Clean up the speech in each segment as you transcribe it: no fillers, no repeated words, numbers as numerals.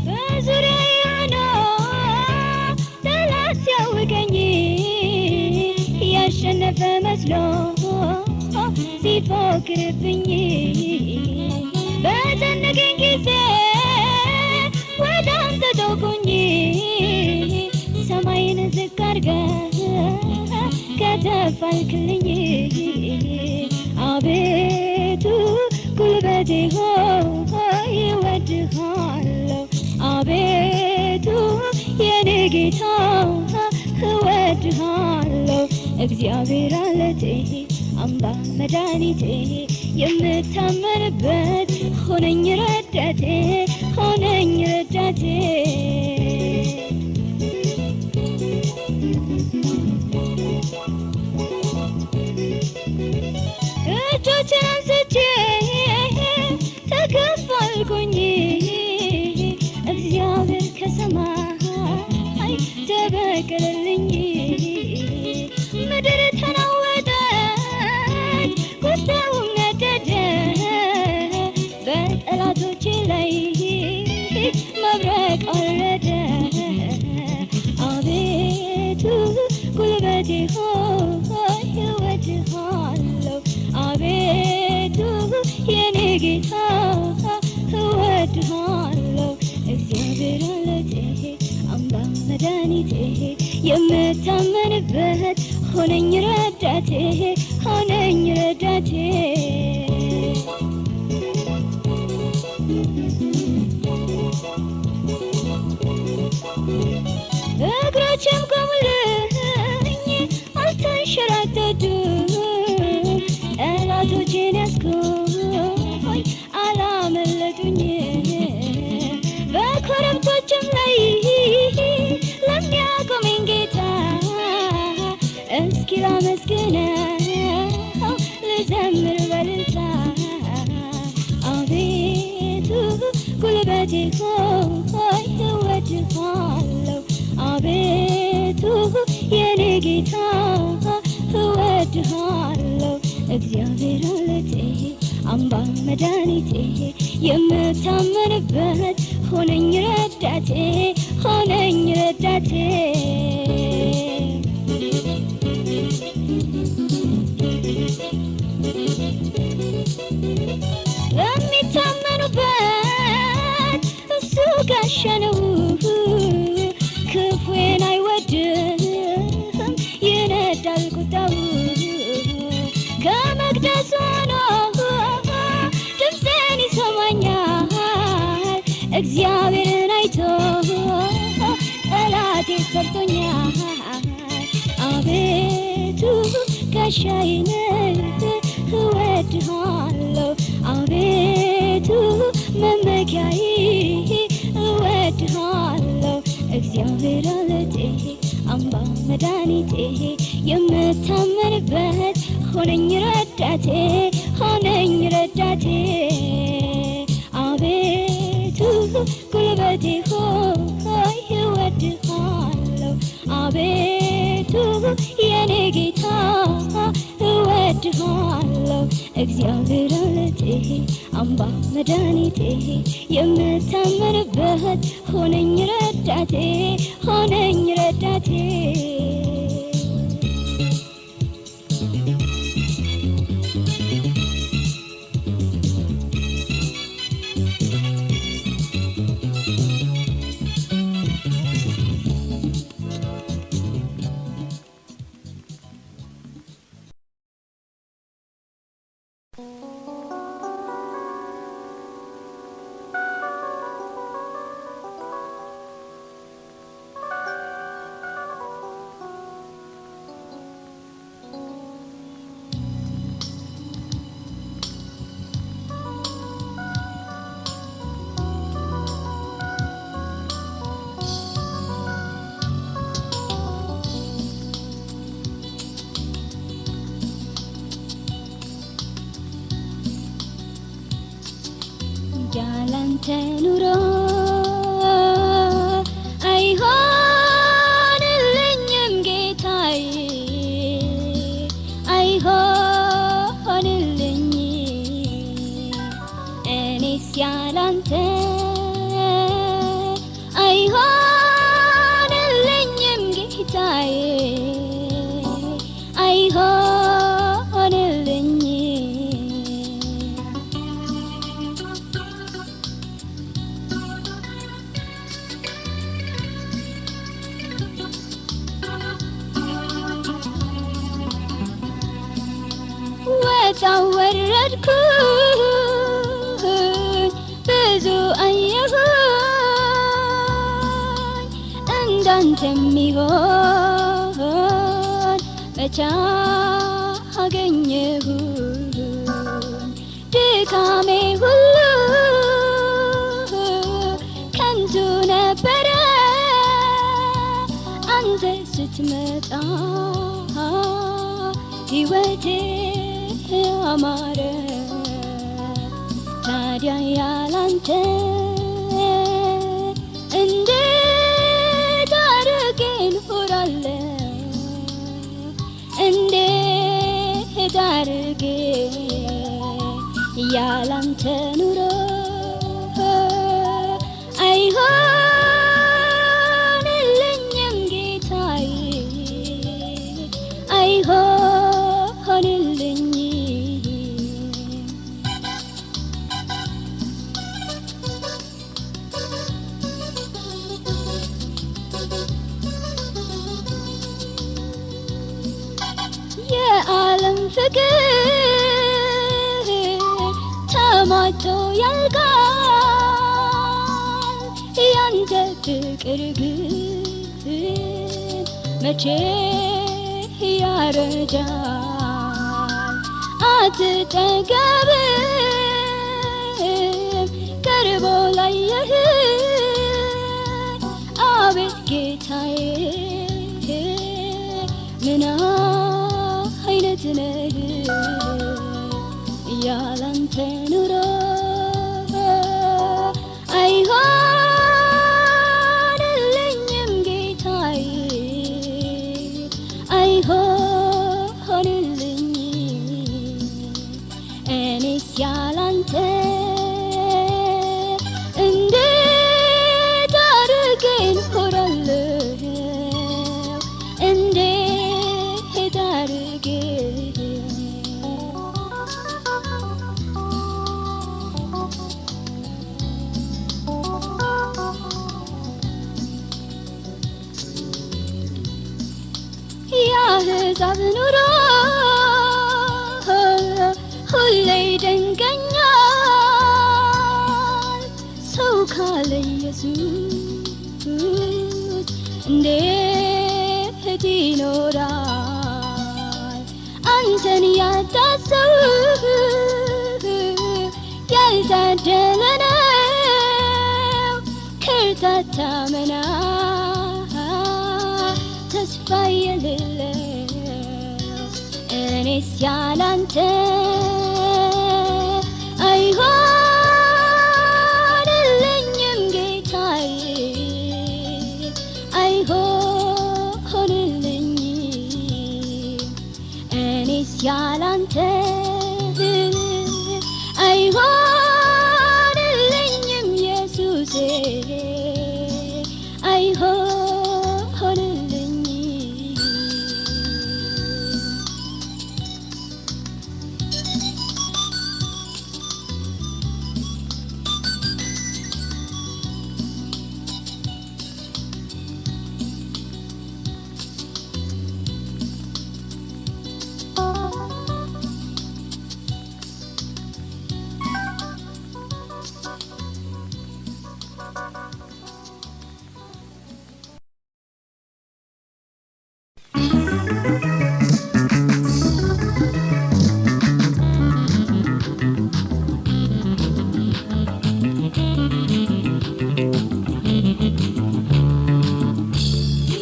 በዙሪያዬ ሆኖ ጠላት ሲያውከኝ፣ ያሸነፈ መስሎ ሲፎክርብኝ፣ በጨነቀኝ ጊዜ ወደ አንተ ጮኽኩኝ። ሰማይን ዝቅ አድርገህ ከተፍ አልክልኝ። አቤቱ ጉልበቴ ሆይ እወድሃለሁ። አቤቱ የኔ ጌታ እወድሃለሁ። እግዚአብሔር አለቴ፣ አምባ መድኃኒቴ፣ የምታመንበት ሆነኝ ረዳቴ፣ ሆነኝ ረዳቴ። እጆቼን አንስቼ ተከፋልኩኝ፣ እግዚአብሔር ከሰማይ ተበቀለልኝ። ምድር ተናወጠች፣ ቁጣውም ነደደ፣ በጠላቶቼ ላይ መብረቅ ወረደ። አቤቱ ጉልበቴ ሆይ እወድሃለሁ። አቤቱ የኔ ጌታ እወድሃለሁ። እግዚአብሔር አለቴ፣ አምባ መድኃኒቴ፣ የምታመንበት ሆነኝ ረዳቴ፣ ሆነኝ ረዳቴ። እግሮቼም ቆሙልኝ፣ አልተንሸራተቱም። ጠላቶቼን ያዝኩኝ፣ አላመለጡኝም። በኮረብቶችም ላይ ለሚያቆመኝ ጌታ እስኪ ላመስግነው፣ ልዘምር በእልልታ። አቤቱ ጉልበቴ ሆይ እወድሃለሁ። አቤቱ የኔ ጌታ እወድሃለሁ። እግዚአብሔር አለቴ፣ አምባ መድኃኒቴ፣ የምታመንበት ሆነኝ ረዳቴ፣ ሆነኝ ረዳቴ። ለሚታመኑበት እሱ ጋሻ ነው። ክፉን አይወድም፣ ይነዳል ቁጣው። ከመቅደሱ ሆኖ ድምፄን ይሰማኛል። እግዚአብሔርን አይቶ ጠላቴ ፈርቶኛል። አቤቱ ጋሻዬ ነህ፣ እወድሃለሁ። አቤቱ መመኪያዬ፣ እወድሃለሁ። እግዚአብሔር አለቴ፣ አምባ መድኃኒቴ፣ የምታመንበት ሆነኝ ረዳቴ፣ ሆነኝ ረዳቴ። አቤቱ ጉልበቴ ሆይ እወድሃለሁ። አቤቱ የኔ ጌታ እወድሃለሁ። እግዚአብሔር አለቴ፣ አምባ መድኃኒቴ፣ የምታመንበት ሆነኝ ረዳቴ፣ ሆነኝ ረዳቴ። ያላንተ ኑሮ አይሆንልኝም ጌታዬ፣ አይሆንልኝም። እኔስ ያላንተ አይሆንልኝም ጌታዬ፣ አይሆንልኝም። ወጣ ወረድኩኝ፣ ብዙ አየሁኝ፣ እንዳንተ የሚሆን መቼ አገኘሁኝ? ድካሜ ሁሉ ከንቱ ነበረ አንተ ስትመጣ፣ ሕይወቴ አማረ። ታዲያ ያላንተ እንዴት አድርጌ እኖራለሁ? እንዴት አድርጌ? ያላንተ ኑሮ አይሆንልኝም ጌታዬ፣ አይሆንልኝም። የዓለም ፍቅር ተሟጦ ያልቃል፣ ያንተ ፍቅር ግን መቼ ያረጃል? አትጠገብም ቀርቦ ላየህ፣ አቤት ጌታዬ፣ ምን አይነት ነህ? ያላንተ ኑሮ አይሆንልኝም ጌታዬ፣ አይሆንልኝም። እኔስ ያላንተ እንዴት አድርጌ እኖራለሁ? እንዴት አድርጌ? የአሕዛብ ኑሮ ሁሌ ይደንቀኛል። ሰው ካለ ኢየሱስ እንዴት ይኖራል? አንተን ያጣ ሰው ያልታደለ ነው። ከርታታ መና ተስፋ የሌለው። እኔስ ያላንተ አይሆንልኝም ጌታዬ፣ አይሆንልኝም። እኔስ ያላንተ አይሆንልኝም ኢየሱሴ፣ አይሆንልኝም።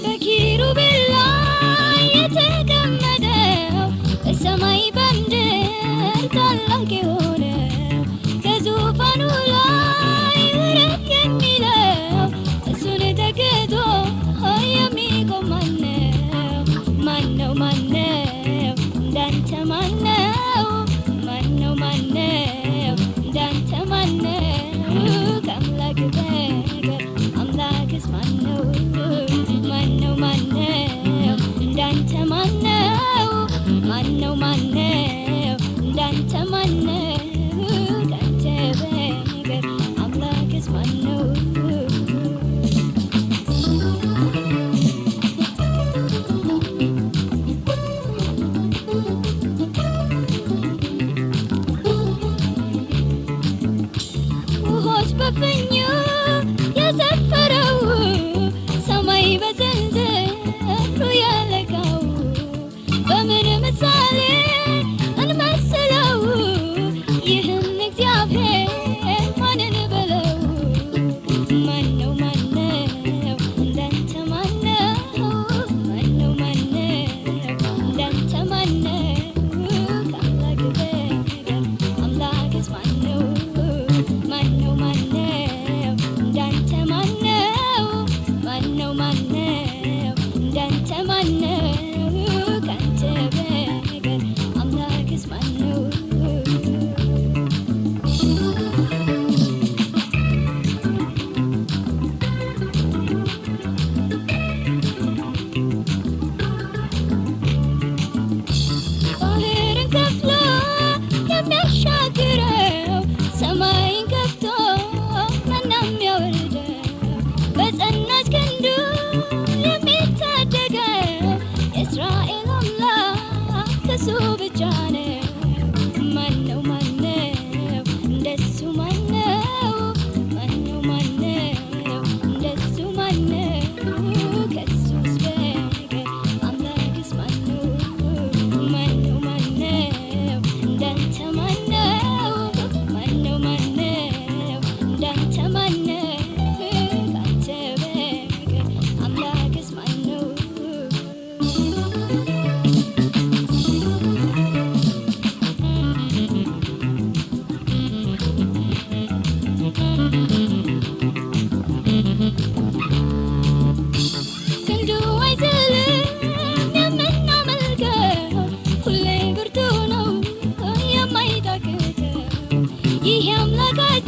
በኪሩቤል ላይ የተቀመጠው፣ በሰማይ በምድር ታላቅ የሆነው፣ ከዙፋኑ ላይ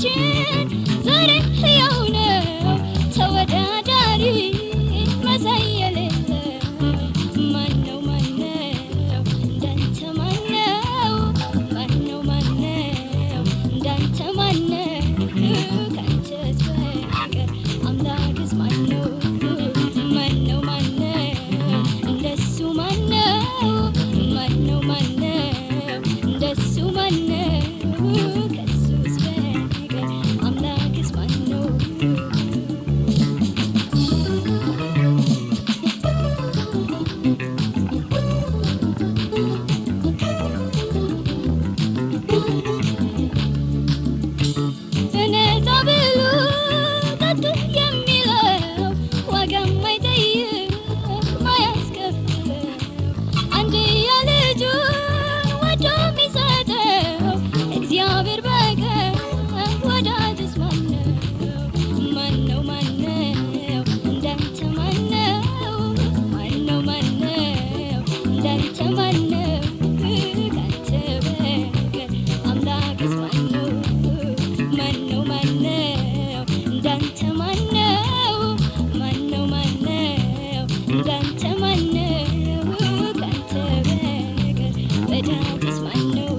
በዘመናችን ዛሬ ሕያው ነው ተወዳዳሪ መሳይ የሌለው። ማነው ማነው እንዳንተ ማነው? ማነው ማነው እንዳንተ ማነው? ካንተስ በቀር አምላክስ ማነው? ማነው ማነው እንደሱ ማነው? ማነው ማነው እንደሱ ማነው? ከሱስ በቀር አምላክስ ማነው? በነፃ ብሉ ጠጡ የሚለው፣ ዋጋ የማይጠይቅ ማያስከፍለው፣ አንድያ ልጁን ወዶ የሚሰጠው እግዚአብሔር በቀር ወዳጅስ ማነው? ማነው ማነው እንዳንተ ማነው? ማነው ማነው እንዳንተ ማነው? ካንተ በቀር አምላክስ ማነው? ማነው ማነው እንዳንተ ማነው? ማነው ማነው እንዳንተ ማነው? ካንተ በቀር ወዳጅስ ማነው?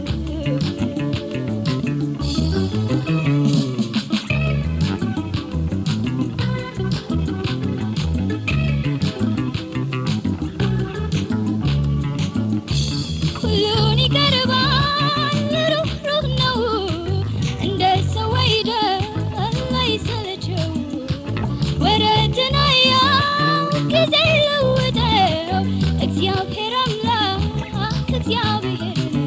ሁሉን ይቀርባል ሩህሩህ ነው፣ እንደ ሰው አይደል አይሰለቸው፣ ወረትን አያውቅ ጊዜ ለውጠው፣ እግዚአብሔር አምላክ እግዚአብሔር ነው።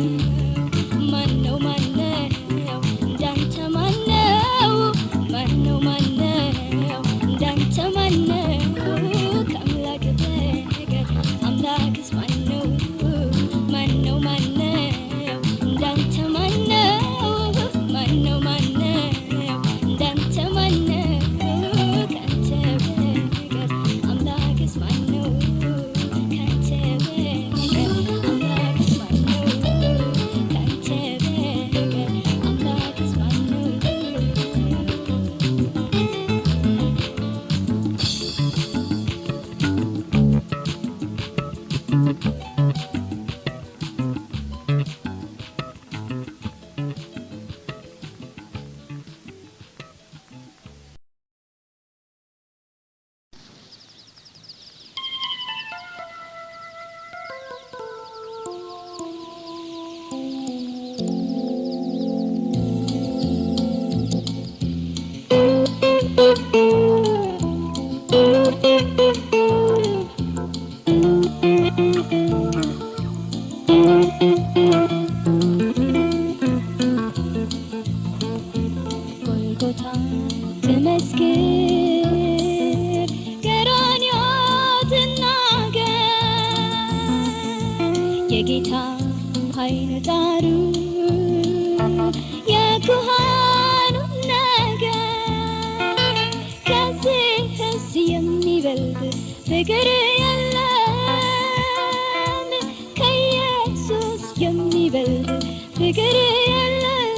ማነው ማነው እንዳንተ ማነው? ማነው ማነው እንዳንተ ማነው? ከአምላክ በቀር አምላክስ ማነው? ማነው ማነው እንዳንተ ማነው? ማነው ማነው እንዳንተ ማነው? ካንተ በቀር አምላክስ ማነው? ካንተ በቀር አምላክስ ማነው? ካንተ በቀር አምላክስ ማነው? ጎልጎታ ትመስክር፣ ቀራንዮ ትናገር፣ የጌታ ኃይል ጣሩ የኩሃኑን ነገር። ከዚህስ የሚበልጥ ፍቅር የለም፣ ከኢየሱስ የሚበልጥ ፍቅር የለም፣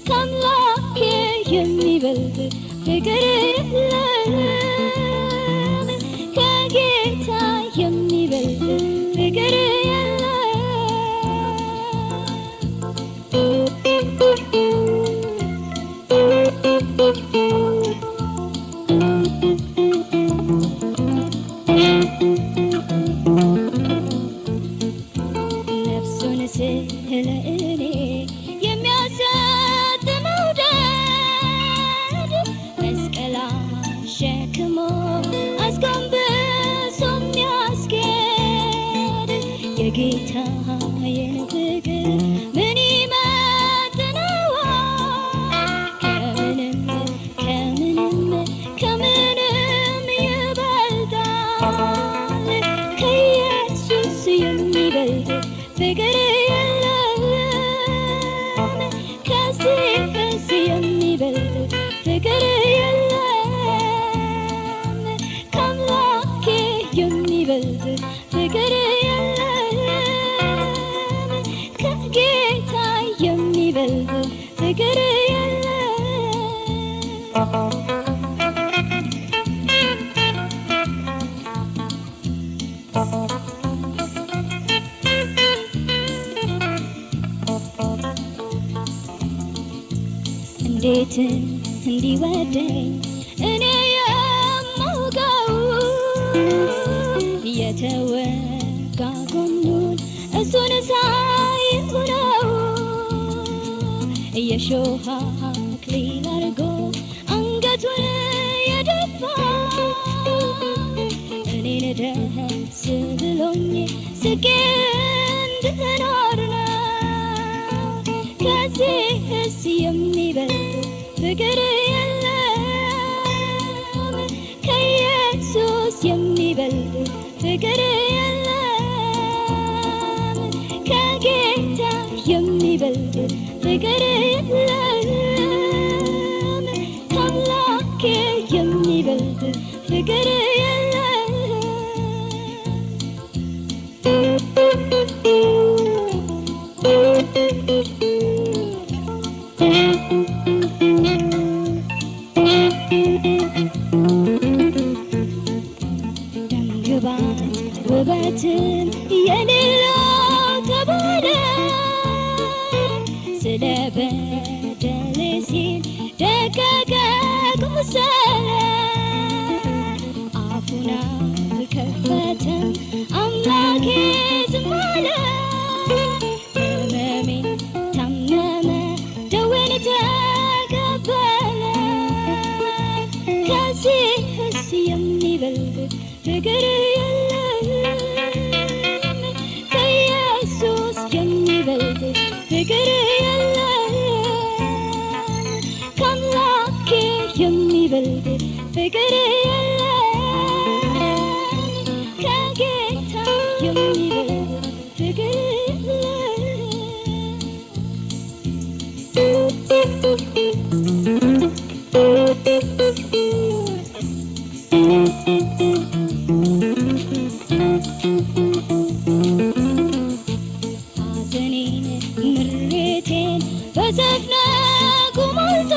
ከአምላኬ የሚበልጥ ፍቅር የለም፣ ከጌታ የሚበልጥ ፍቅር የለም። ነፍሱን ስለ እኔ የሚያሰጥ መውደድ፣ መስቀል አሸክሞ አስጎንብሶ የሚያስኬድ የጌታዬን ፍቅር ምን ይመጥነዋል? ከምንም ከምንም ከምንም ይበልጣል። ከኢየሱስ የሚበልጥ ፍቅር የለም። ከዚህ ከዚህ የሚበልጥ ፍቅር የለም። ከአምላኬ የሚበልጥ ፍቅር የለም። እንዴት እንዲወደኝ እኔ የማውቀው የተወጋ ጎኑን እሱን ሳይሆነው የሾህ አክሊል አድርጎ አንገቱን የደፋ እኔን ደስ ብሎኝ ስቄ እንድኖር ነው። ከዚህስ የሚበልጥ ፍቅር የለም፣ ከኢየሱስ የሚበልጥ ፍቅር የለም፣ ከጌታ የሚበልጥ ፍቅር የለም፣ ከአምላኬ የሚበልጥ ፍቅር የለም። ደምግባት ውበትም የሌለው ተባለ፣ ስለ በደሌ ሲል ደቀቀ ቆሰለ፣ አፉን አልከፈተም አምላኬ ዝም አለ፣ ሕመሜን ታመመ ደዌን ተቀበለ። ከዚህስ የሚበልጥ ፍቅር የለም፣ ከኢየሱስ የሚበልጥ ፍቅር የለም፣ ከአምላኬ የሚበልጥ ፍቅር የለም፣ ከጌታ የሚበልጥ ፍቅር የለም። ሐዘኔን ምሬቴን በሰፍነጉ ሞልቶ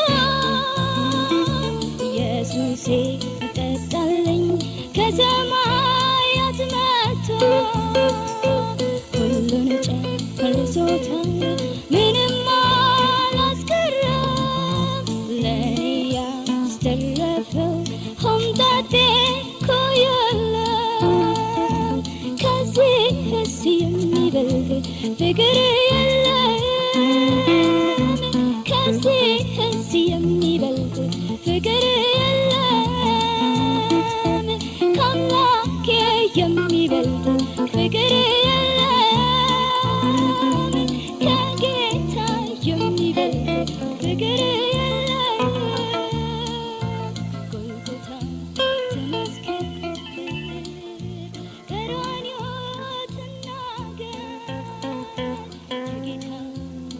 ኢየሱሴ ጠጣልኝ ከሰማያት መጥቶ፣ ሁሉን ጨርሶታል ምንም አላስቀረም፣ ለእኔ ያስተረፈው ሆምጣጤ እኮ የለም። ከዚህስ የሚበልጥ ፍቅር የለም፣ ከዚህስ የሚበልጥ ፍቅር የለም፣ ከአምላኬ የሚበልጥ ፍቅር የለም፣ ከጌታ የሚበልጥ ፍቅር የለም። ጎልጎታ ተመስገን፣ ቀራንዮ ትናገር፣ የጌታ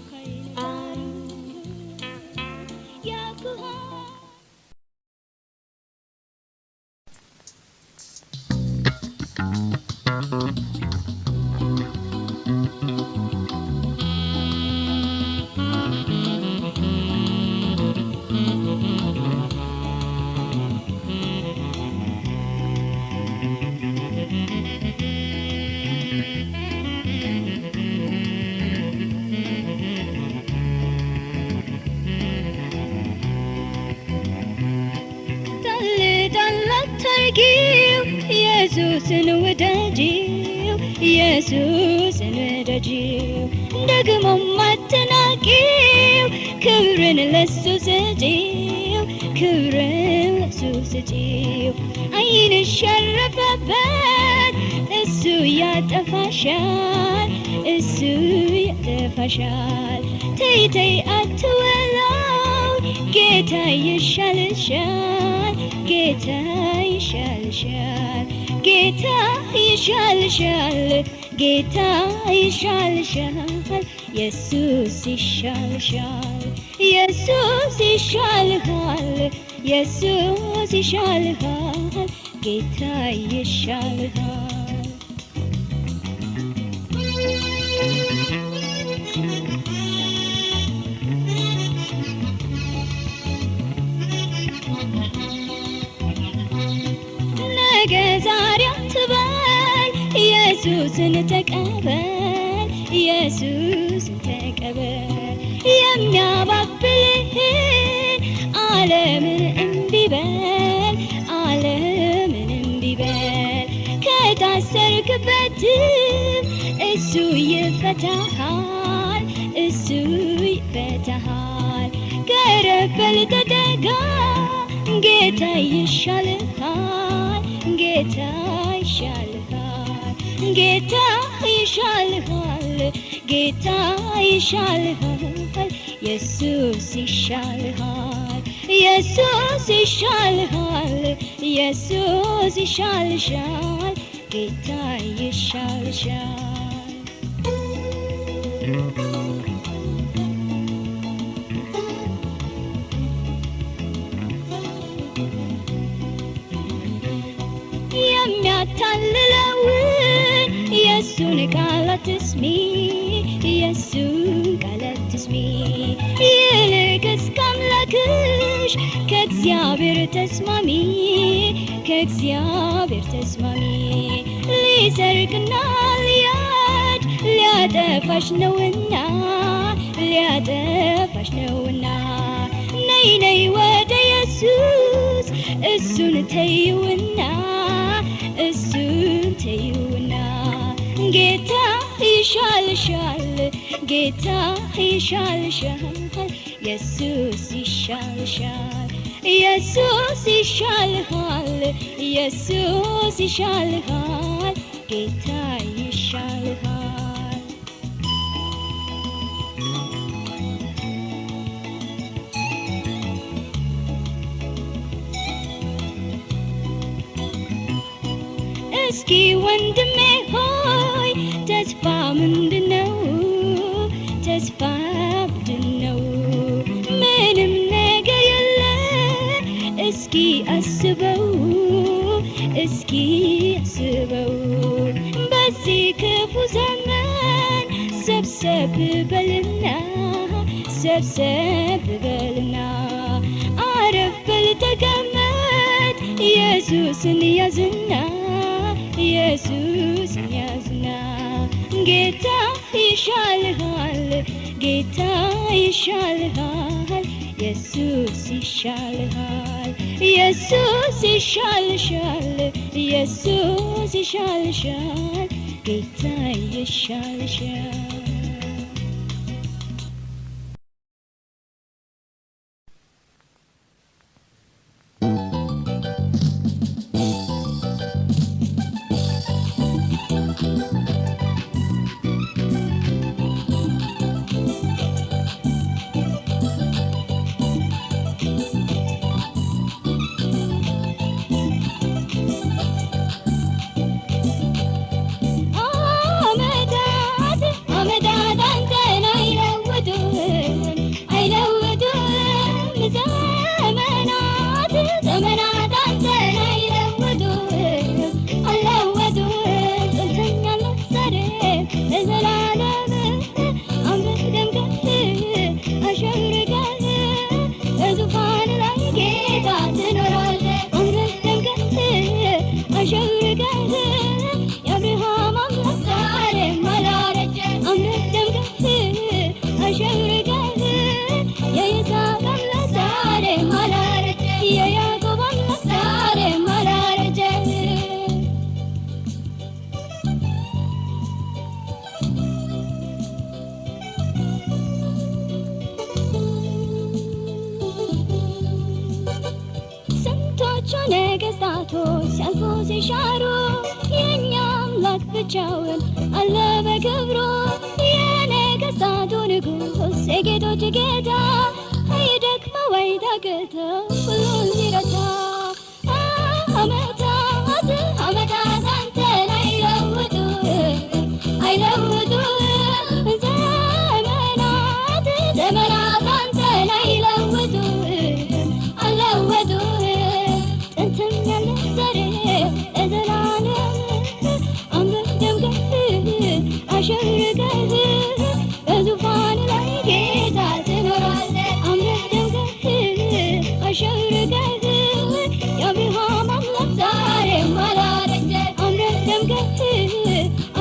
ኃይል ቃሉ ያኩሃል። ጣል ጣል አታርጊው፣ ኢየሱስን ውደጂው፣ ኢየሱስን ውደጂው፣ ደግሞም አትናቂው፣ ክብርን ለሱ ስጪው፣ ክብርን ለሱ ስጪው። ዓይንሽ ያረፈበት እሱ ያጠፋሻል፣ እሱ ያጠፋሻል። ተይ ተይ አትወላው፣ ጌታ ይሻልሻል፣ ጌታ ይሻልሻል፣ ጌታ ይሻልሻል፣ ጌታ ይሻልሻል፣ ኢየሱስ ይሻልሻል፣ ኢየሱስ ይሻልሃል፣ ኢየሱስ ይሻልሃል፣ ጌታ ይሻልሃል። ነገ ዛሬ አትበል፣ ኢየሱስን ተቀበል፣ ኢየሱስን ኢየሱስን ተቀበል። የሚያባብልህን ዓለምን እምቢ በል፣ ዓለምን እምቢ በል። ከታሰርክበትም እሱ ይፈታሃል፣ እሱ ይፈታሃል። ቀረብ በል ተጠጋ፣ ጌታ ይሻልሃል፣ ጌታ ይሻልሃል፣ ጌታ ይሻልሃል፣ ጌታ ይሻልሃል፣ ኢየሱስ ይሻልሃል፣ ኢየሱስ ይሻልሃል፣ ኢየሱስ ይሻልሻል፣ ጌታ ይሻልሻል። የሚያታልለውን የእሱን ቃል አትስሚ፣ የእሱን ቃል አትስሚ። ይልቅስ ከአምላክሽ ከእግዚአብሔር ተስማሚ፣ ከእግዚአብሔር ተስማሚ። ሊሰርቅና ሊያድ ሊያጠፋሽ ነውና፣ ሊያጠፋሽ ነውና። ነይ ነይ ወደ ኢየሱስ፣ እሱን ተይውና፣ እሱን ተይውና። ጌታ ይሻልሻል፣ ጌታ ይሻልሻል፣ ኢየሱስ ይሻልሻል፣ ኢየሱስ ይሻልሃል፣ ኢየሱስ ይሻልሃል፣ ጌታ ይሻልሃል። እስኪ ወንድሜ ሆይ ተስፋ ምንድነው? ተስፋ ምንድነው? ምንም ነገር የለ፣ እስኪ አስበው፣ እስኪ አስበው። በዚህ ክፉ ዘመን ሰብሰብ በልና፣ ሰብሰብ በልና፣ አረፍ በል ተቀመጥ፣ ኢየሱስን ያዝና፣ ኢየሱስን ያዝና። ጌታ ይሻልሃል፣ ጌታ ይሻልሃል፣ ኢየሱስ ይሻልሃል፣ ኢየሱስ ይሻልሻል፣ ኢየሱስ ይሻልሻል፣ ጌታ ይሻልሻል። ዓመታት ዓመታት አንተን አይለውጡም፣ አይለውጡም። ዘመናት ዘመናት አንተን አይለውጡም፣ አልለወጡም። ጥንተኛለህ ዛሬም ለዘላለም፣ አምረህ ደምቀህ አሸብርቀህ በዙፋን ላይ ጌታ ትኖራለህ። አምረህ ደምቀህ አሸብርቀህ፣ የአብርሃም አምላክ ዛሬም አላረጀም። አምረህ ደምቀህ አሸብርቀህ፣ የይስሐቅ አምላክ ዛሬም አላረጀም። የያዕቆብ አምላክ ዛሬም አላረጀም። ስንቶቹ ነገስታቶች ሲያልፉ ሲሻሩ፣ የእኛ አምላክ ብቻውን አለ በክብሩ። የነገስታቱ ንጉስ፣ የጌቶች ጌታ፣ አይደክመው አይታክተው ሁሉን ሲረታ። ዓመታት ዓመታት አንተን አይለውጡም፣ አይለውጡም። ዘመናት ዘመናት አንተን አይለውጡም፣ አልለወጡም። ጥንትም ያለ ዛሬ ለዘላለም፣ አምረህ ደምቀህ አሸብርቀህ በዙፋን ላይ ጌታ ትኖራለህ። አምረህ ደምቀህ አሸብርቀህ፣ የአብርሃም አምላክ ዛሬም አላረጀም። አምረህ ደምቀህ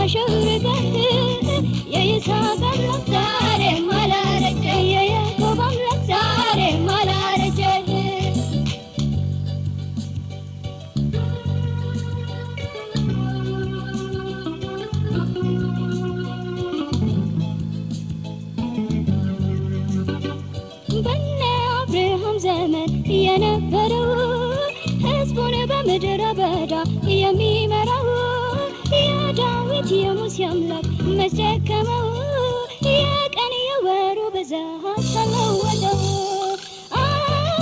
አሸብርቀህ፣ የነበረው፣ ሕዝቡን በምድረ በዳ የሚመራው፣ የዳዊት የሙሴ አምላክ መች ደከመው? የቀን የወሩ ብዛት አልለወጠው።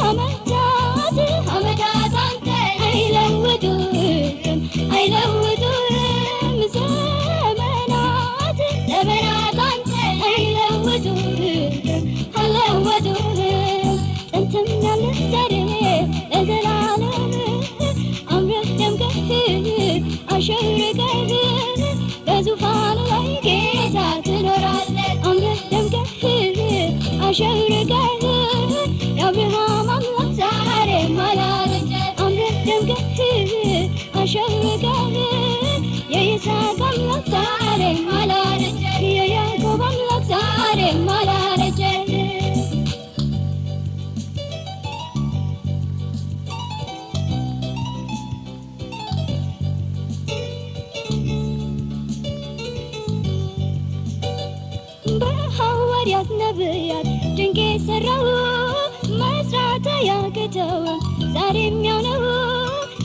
ዓመታት ዓመታት አንተን አይለውጡህም፣ አይለውጡህም። ዘመናት ዘመናት አንተን አይለውጡህም፣ አልለወጡህም። ጥንትም ያለ ዛሬ ለዘላለም፣ አምረህ ደምቀህ አሸብርቀህ በዙፋኑ ላይ ጌታ ትኖራለህ። አምረህ ደምቀህ አሸብርቀህ፣ የአብርሃም አምላክ ዛሬም አላረጀም። አምረህ ደምቀህ አሸብርቀህ፣ የይስሐቅ አምላክ ዛሬም አላረጀም። የያዕቆብ አምላክ ዛሬም አላረጀም። በሐዋርያት ነቢያት ድንቅ የሠራው፣ መስራት አያቅተውም፣ ዛሬም ያው ነው።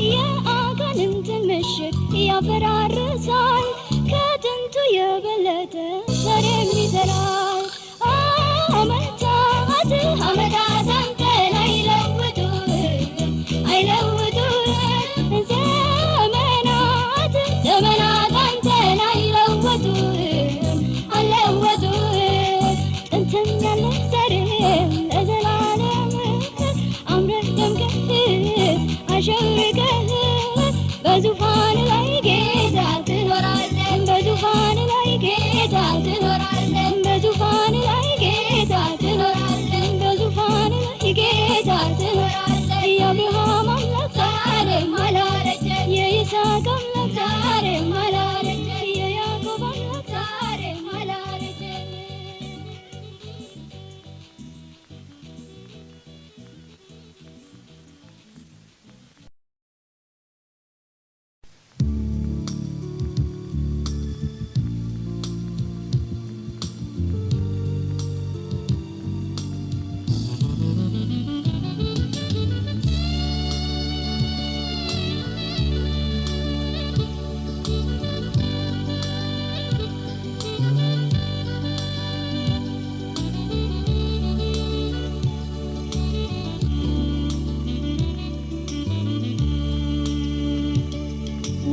የአጋንንትን ምሽግ ያፈራርሳል፣ ከጥንቱ የበለጠ ዛሬም ይሠራል። ዓመታት ዓመታት አንተን አይለውጡህም፣ አይለውጡህም። ዘመናት ዘመናት አንተን አይለውጡህም፣ አልለወጡህም። ጥንትም ያለ ዛሬም ለዘላለም፣ አምረህ ደምቀህ አሸብርቀህ በዙፋን ላይ ጌታ ትኖራለህ። በዙፋን ላይ ጌታ ትኖራለህ። በዙፋን ላይ ጌታ ትኖራለህ። በዙፋን ላይ ጌታ ትኖራለህ። የአብርሃም አምላክ ዛሬም አላረጀም። የይስሐቅ አምላክ ዛሬም አላረጀም። የያዕቆብ አምላክ ዛሬም አላረጀም።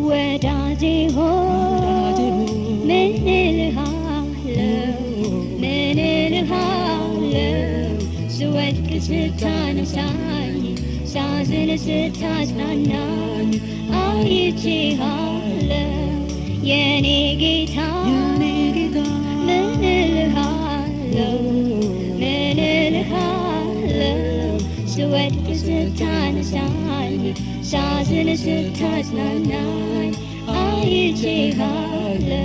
ወዳጄ ሆይ ምን እልሃለሁ፣ ምን እልሃለሁ፣ ስወድቅ ስታነሳኝ፣ ሳዝን ስታጽናናኝ አይቼሃለሁ። የኔ ጌታ ምን እልሃለሁ፣ ምን እልሃለሁ፣ ስወድቅ ስታነሳኝ፣ ሳዝን ስታጽናናኝ አይቼሃለሁ።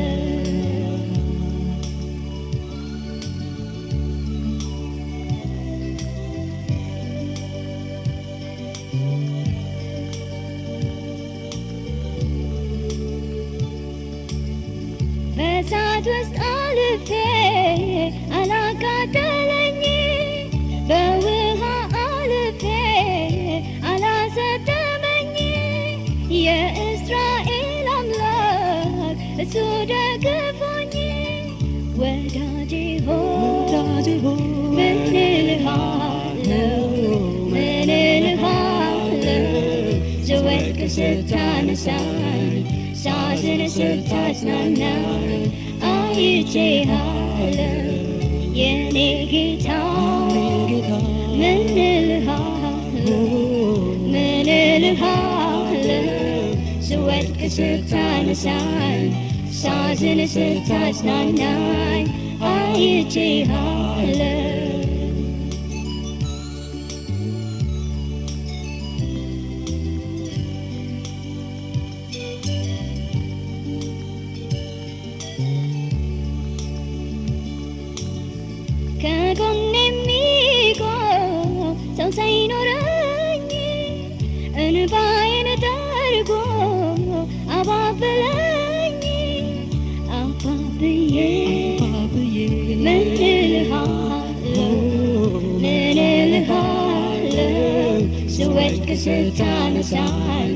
በእሳት ውስጥ አልፌ አላቃጠለኝ፣ በውሃ አልፌ አላሰጠመኝ። የእስራኤል አምላክ እሱ ደግፎኝ። ወዳጄ ሆይ ምን እልሃለሁ፣ ምን እልሃለሁ፣ ስወድቅ ስታነሳኝ፣ ሳዝን ስታጽናናኝ አይቼሃለሁ። የኔ ጌታ ምን እልሃለሁ፣ ምን እልሃለሁ፣ ስወድቅ ስታነሳኝ፣ ሳዝን ስታጽናናኝ አይቼሃለሁ። ከጎኔ የሚቆም ሰው ሳይኖረኝ እንባዬን ጠርጎ አባበለኝ። አባብዬ ምን እልሃለሁ፣ ምን እልሃለሁ፣ ስወድቅ ስታነሳኝ፣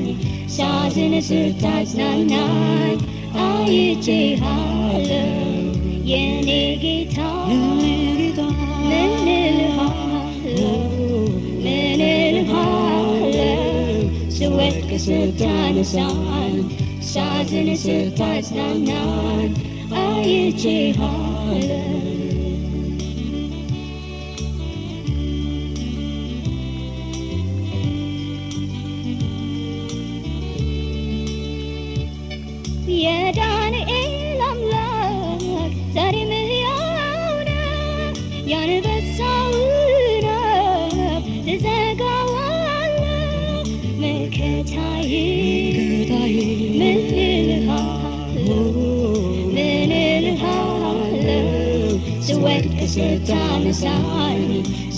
ሳዝን ስታጽናናኝ አይቼሃለሁ የኔ ጌታ። ምን እልሃለሁ? ምን እልሃለሁ? ስወድቅ ስታነሳኝ፣ ሳዝን ስታጽናናኝ አይቼሃለሁ። የዳንኤል አምላክ ዛሬም ሕያው ነው። የአንበሳውን አፍ ትዘጋዋለህ። መከታዬ፣ ምን እልሃለሁ? ምን እልሃለሁ? ስወድቅ ስታነሳኝ፣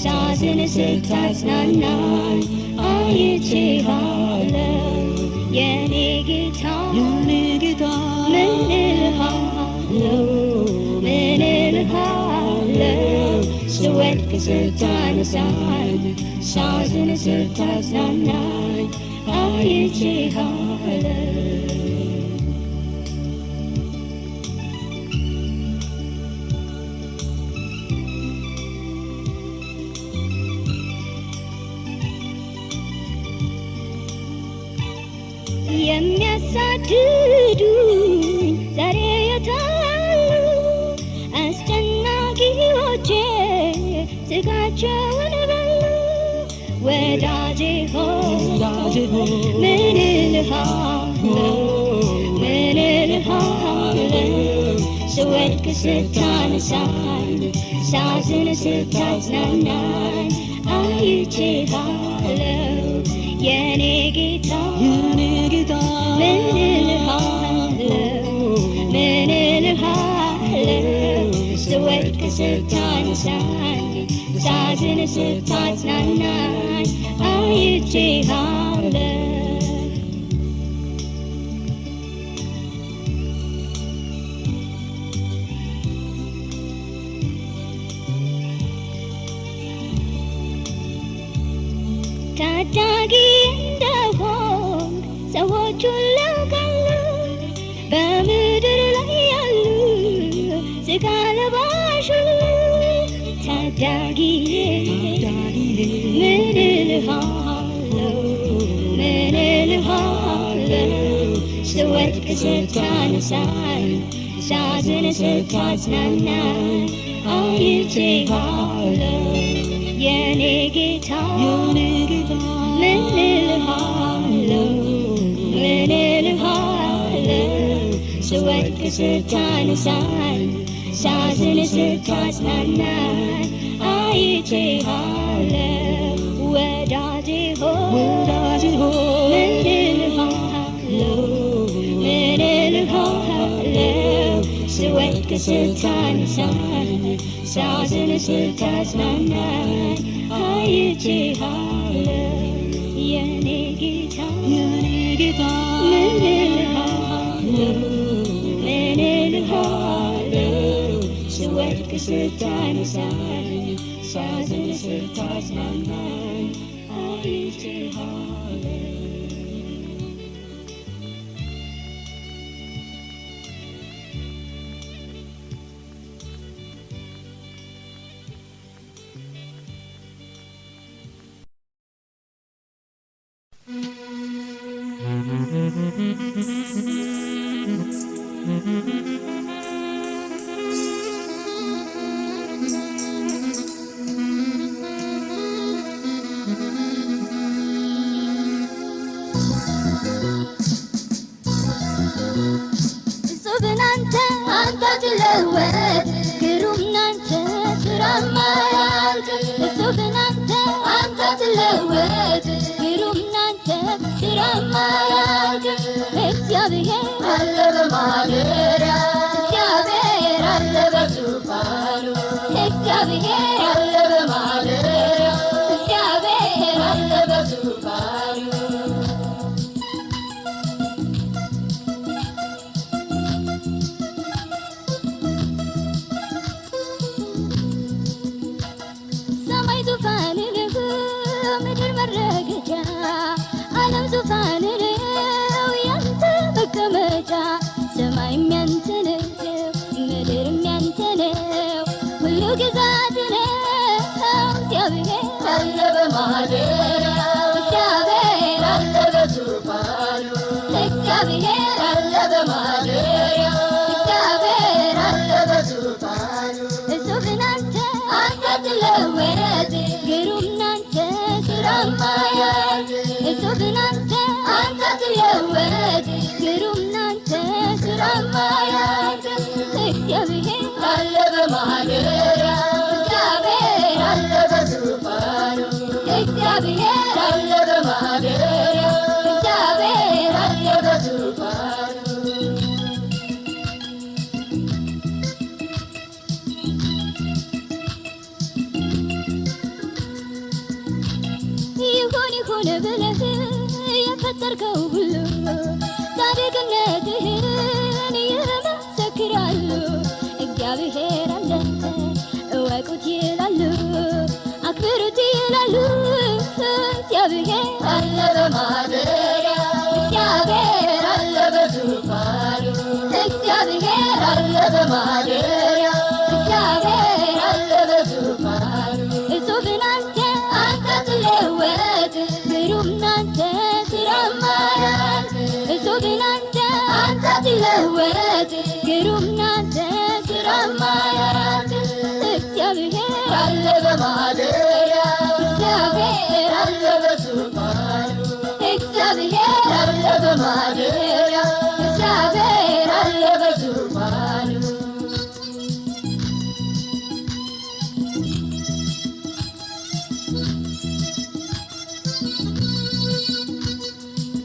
ሳዝን ስታጽናናኝ አይቼሃለሁ የኔ ጌታ። ምን እልሃለሁ? ምን እልሃለሁ? ስወድቅ ስታነሳኝ፣ ሳዝን ስታጽናናኝ አይቼሃለሁ። የሚያሳድዱኝ ዛሬ የታሉ? አስጨናቂዎቼ ስጋቸውን በሉ። ወዳጄ ሆይ፣ ምን እልሃለሁ? ምን እልሃለሁ? ስወድቅ ስታነሳኝ፣ ሳዝን ስታጽናናኝ አይቼሃለሁ የኔ ጌታ። ምን እልሃለሁ? ምን እልሃለሁ? ስወድቅ ስታነሳኝ፣ ሳዝን ስታጽናናኝ አይቼሃለሁ። ታዳጊ እንደሆንክ ሰዎች ሁሉ ያውቃሉ። በምድር ላይ ያሉ ሥጋ ለባሽ ሁሉ። ታዳጊዬ፣ ምን እልሃለሁ? ምን እልሃለሁ? ስወድቅ ስታነሳኝ፣ ሳዝን ስታጽናናኝ አይቼሃለሁ የኔ ጌታ። ምን እልሃለሁ? ምን እልሃለሁ? ስወድቅ ስታነሳኝ፣ ሳዝን ስታጽናናኝ አይቼሃለሁ። ወዳጄ ሆይ፣ ምን እልሃለሁ? ምን እልሃለሁ? ስወድቅ ስታነሳኝ፣ ሳዝን ስታጽናናኝ አይቼሃለሁ የኔ ጌታ። ምን እልሃለሁ? ምን እልሃለሁ? ስወድቅ ስታነሳኝ፣ ሳዝን ስታጽናናኝ አይቼሃለሁ። እጹብ ናንተ፣ አንተ ትለወጥ፣ ግሩም ናንተ፣ ስራማ ያልቅ። እጹብ ናንተ፣ አንተ ትለወጥ፣ ግሩም ናንተ፣ ስራማ ያልቅ። እግዚአብሔር አለ በማደሪያ፣ እግዚአብሔር አለ በዙፋኑ፣ እግዚአብሔር አለ በማደሪያ፣ እግዚአብሔር አለ በዙፋኑ። ሰማይ ዙፋን ነው፣ ምድር መረገጫ። በማደሪያው፣ እግዚአብሔር አለ በዙፋኑ፣ እግዚአብሔር አለ በማደሪያው፣ እግዚአብሔር አለ በዙፋኑ። እጹብ ናንተ አንተ አትለወጥ፣ ግሩም ናንተ ስራህ ማያልቅ። እጹብ ናንተ አንተ አትለወጥ፣ ግሩም ናንተ ስራህ ማያልቅ። እግዚአብሔር አለ በማደሪያው፣ እግዚአብሔር አለ በዙፋኑ፣ እግዚአብሔር አለ በማደሪያው፣ እግዚአብሔር አለ በዙፋኑ። ይሁን ይሁን ብለህ የፈጠርከው ሁሉ ጻድቅነትህን ይመሰክራሉ። እግዚአብሔር አለ እወቁት ይላሉ፣ አክብሩት ይላሉ። እግዚአብሔር አለ በማደሪያው፣ እግዚአብሔር አለ በዙፋኑ፣ እግዚአብሔር አለ በማደሪያው፣ እግዚአብሔር አለ በዙፋኑ። እጹብ ናንተ አንተ አትለወጥ፣ ግሩም ናንተ ስራህ ማያልቅ። እጹብ ናንተ አንተ አትለወጥ፣ ግሩም ናንተ ስራህ ማያልቅ። እግዚአብሔር አለ በማደሪያው፣ እግዚአብሔር አለ በዙፋኑ፣ እግዚአብሔር አለ በማደሪያው፣ እግዚአብሔር አለ በዙፋኑ።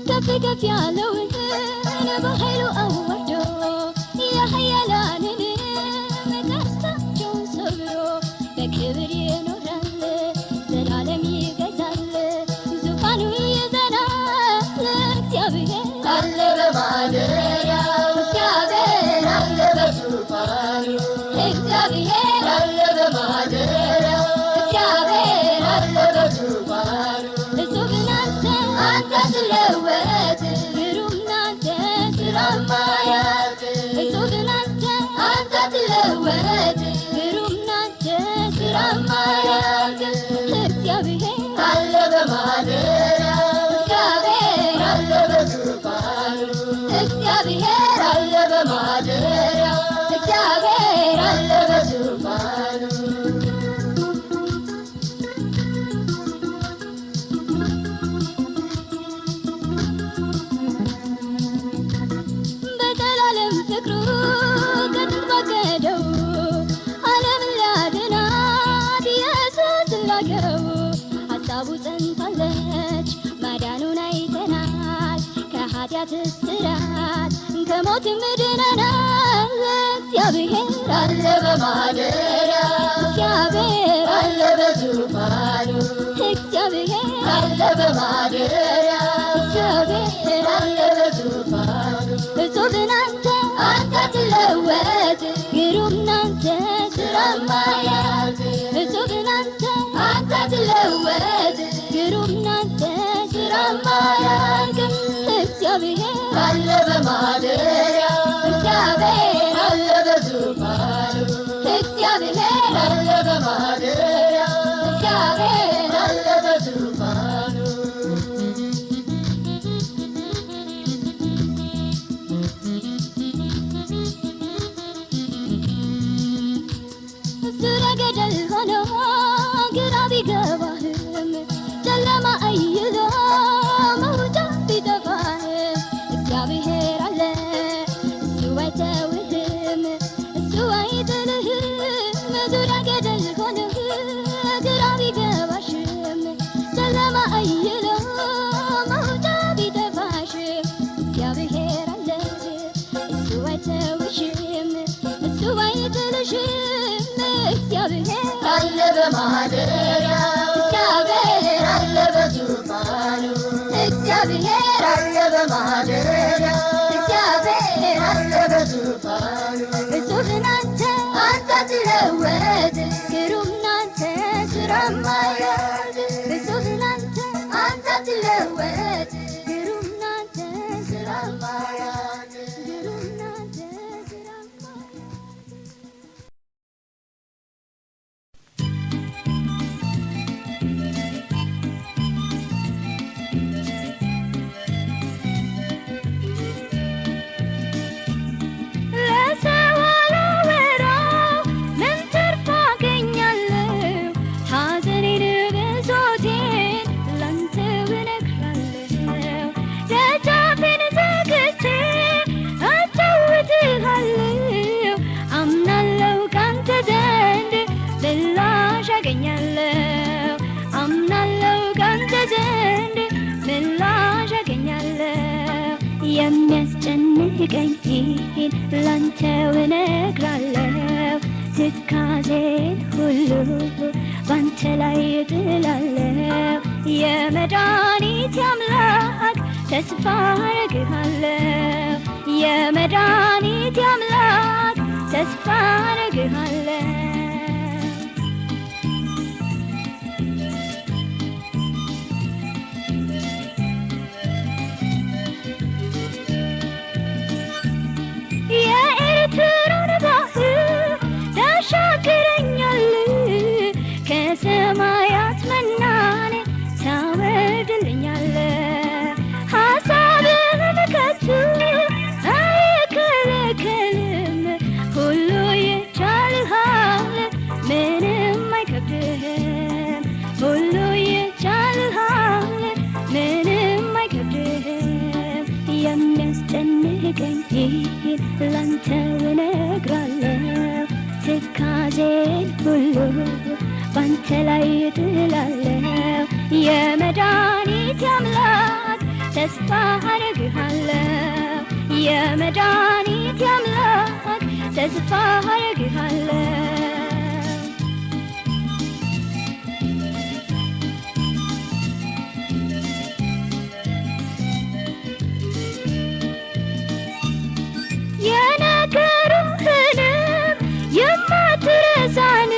ከፍ ከፍ ያለውን በኃይሉ አዋርዶ የኃያላንን ቀስታቸውን ሰብሮ በክብር ይኖራል፣ ዘላለም ይገዛል፣ ዙፋኑ ይጸናል። እግዚአብሔር አለ በማደሪያው፣ እግዚአብሔር አለ በዙፋኑ፣ እግዚአብሔር አለ በማደሪያው፣ እግዚአብሔር አለ በዙፋኑ። እጹብ ናንተ አንተ አትለወጥ፣ ግሩም ናንተ ስራህ ማያልቅ። እጹብ ናንተ አንተ አትለወጥ፣ ግሩም ናንተ ስራህ ማያልቅ። እግዚአብሔር አለ በማደሪያው፣ እግዚአብሔር አለ በዙፋኑ፣ እግዚአብሔር አለ በማደሪያው፣ እግዚአብሔር አለ በዙፋኑ። በዘላለም ፍቅሩ ከጥንት ባቀደው ዓለምን ሊያድናት ኢየሱስን ላከው። ሀሳቡ ጸንታለች፣ ማዳኑን አይተናል። ከኃጢአት እስራት ከሞትም ድነናል። እግዚአብሔር አለ በማደሪያው፣ እግዚአብሔር አለ በዙፋኑ፣ እግዚአብሔር አለ በማደሪያው፣ እግዚአብሔር አለ በዙፋኑ። እጹብ ናንተ አንተ አትለወጥ፣ ግሩም ናንተ ስራህ ማያልቅ። እጹብ ናንተ አንተ አትለወጥ፣ ግሩም ናንተ ስራህ ማያልቅ። እግዚአብሔር አለ በማደሪያው፣ እግዚአብሔር አለ በዙፋኑ፣ እግዚአብሔር አለ በማደሪያው፣ እግዚአብሔር አለ በዙፋኑ። ዙሪያ ገደል ሆኖ ግራ ቢገባህም፣ ጨለማ አይሎ መውጫ ቢጠፋህም፣ እግዚአብሔር አለ፣ እሱ አይተውህም፣ እሱ አይጥልህም። ዙሪያ ገደል ሆኖ ግራ ቢገባሽም፣ ጨለማ አይሎ መውጫ ቢጠፋሽም፣ እግዚአብሔር አለ፣ እሱ አይተውሽም፣ እሱ አይጥልሽም። እግዚአብሔር አለ በማደሪያው፣ እግዚአብሔር አለ በዙፋኑ፣ እግዚአብሔር አለ በማደሪያው፣ እግዚአብሔር አለ በዙፋኑ። እጹብ ናንተ አንተ አትለወጥ፣ ግሩም ናንተ ስራህ ማያልቅ። እጹብ ናንተ አንተ አትለወጥ፣ ግሩም ናንተ ስራህ ማያልቅ። ግሩም ናንተ ስራህ ማያልቅ። የሚያስጨንቀኝን ላንተው እነግራለሁ። ትካዜን ሁሉ ባንተ ላይ እጥላለሁ። የመድኃኒቴ አምላክ ተስፋ አረግሃለሁ። የመድኃኒቴ አምላክ ተስፋ አረግሃለሁ። የኤርትራን ባህር ታሻግረኛል፣ ከሰማያት መናን ታወርድልኛል። ሐሳብህም ከቶ አይከለከልም፣ ሁሉ ይቻልሃል፣ ምንም አይከብድህም። ሁሉ ይቻልሃል፣ ምንም አይከብድህም። የሚያስጨንቀኝን ላንተው እነግራለሁ። ትካዜን ሁሉ ባንተ ላይ እጥላለሁ። የመድኃኒቴ አምላክ ተስፋ አረግሃለሁ። የመድኃኒቴ አምላክ ተስፋ አረግሃለሁ። የነገሩህንም የማትረሳን፣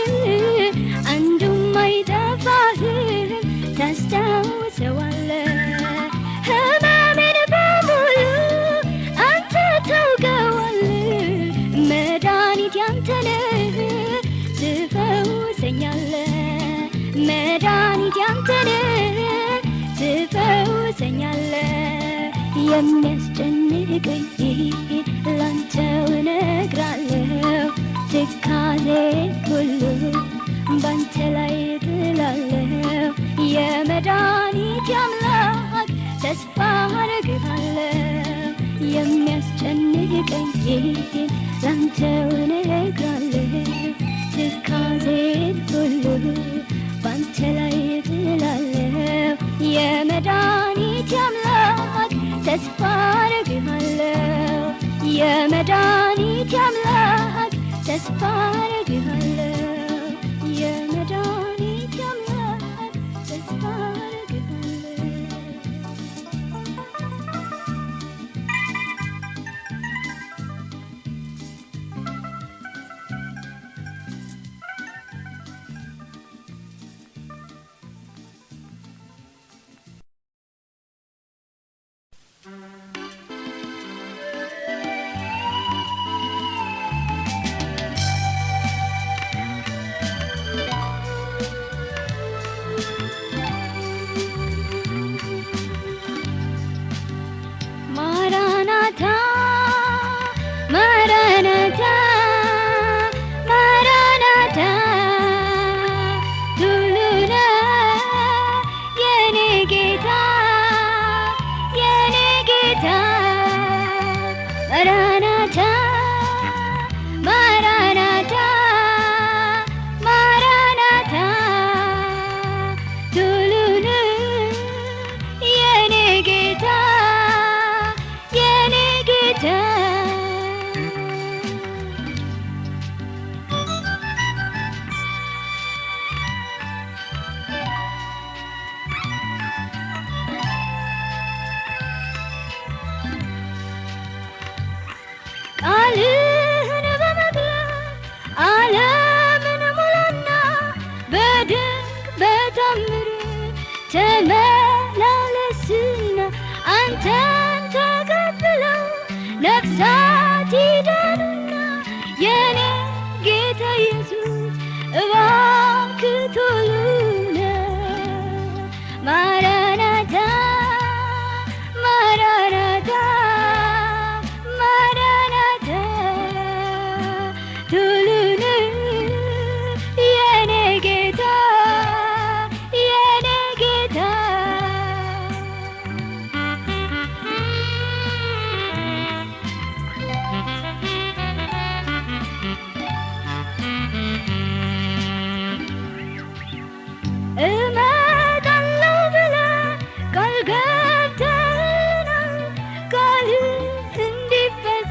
አንዱም አይጠፋህም፣ ታስታውሰዋለህ። ህመሜን በሙሉ አንተ ታውቀዋለህ። መድኃኒት ያንተ ነህ፣ ትፈውሰኛለህ። መድኃኒት ያንተ ነህ፣ ትፈውሰኛለህ። የሚያስጨንቀኝን ላንተው እነግራለሁ። ትካዜ ሁሉ ባንተ ላይ እጥላለሁ። የመድኃኒቴ አምላክ ተስፋ አረግሃለሁ። የሚያስጨንቀኝን ላንተው እነግራለሁ። ትካዜን ሁሉ ባንተ ላይ እጥላለሁ። የመድኃኒቴ አምላክ ተስፋ አረግሃለሁ። የመድኃኒቴ አምላክ ተስፋ አረግሃለሁ። የመድኃኒቴ አምላክ ተስፋ አረግሃለሁ። ማራናታ፣ ማራናታ፣ ማራናታ፣ ቶሎ ና የኔ ጌታ፣ የኔ ጌታ። ማራናታ፣ ማራናታ፣ ማራናታ፣ ቶሎ ና የኔ ጌታ፣ የኔ ጌታ። ቃልህን በመግለጥ ዓለምን ሙላና፣ በድንቅ በታምር ተመላለስና፣ አንተን ተቀብለው ነፍሳት ይዳኑና፣ የኔ ጌታ ኢየሱስ እባክህ ቶሎ ና። ማራናታ፣ ማራናታ፣ ማራናታ፣ ቶሎ ና የኔ ጌታ፣ የኔ ጌታ። እመጣለሁ ብለህ ቃል ገብተናል። ቃልህ እንዲፈጸም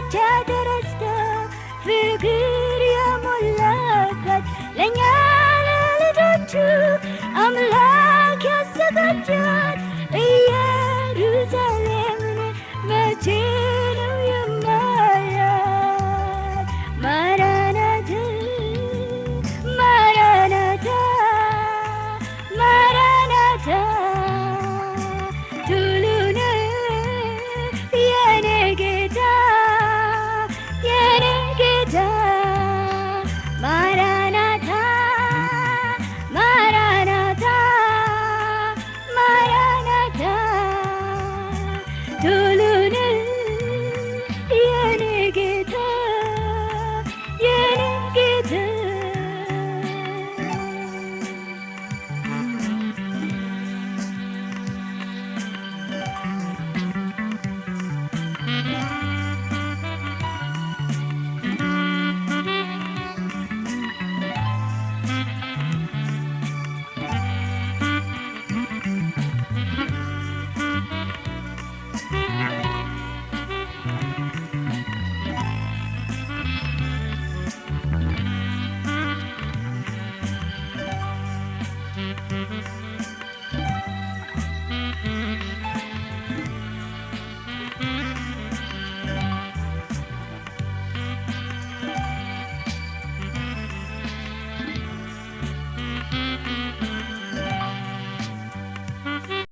ጥላቻ ተረስቶ ፍቅር የሞላበት ለእኛ ለልጆቹ አምላክ ያዘጋጃት ኢየሩሳሌምን መቼ ነው የማያት? ማራናታ፣ ማራናታ፣ ማራናታ፣ ቶሎ ና የኔ ጌታ፣ የኔ ጌታ። ማራናታ፣ ማራናታ፣ ማራናታ፣ ቶሎ ና የኔ ጌታ፣ የኔ ጌታ።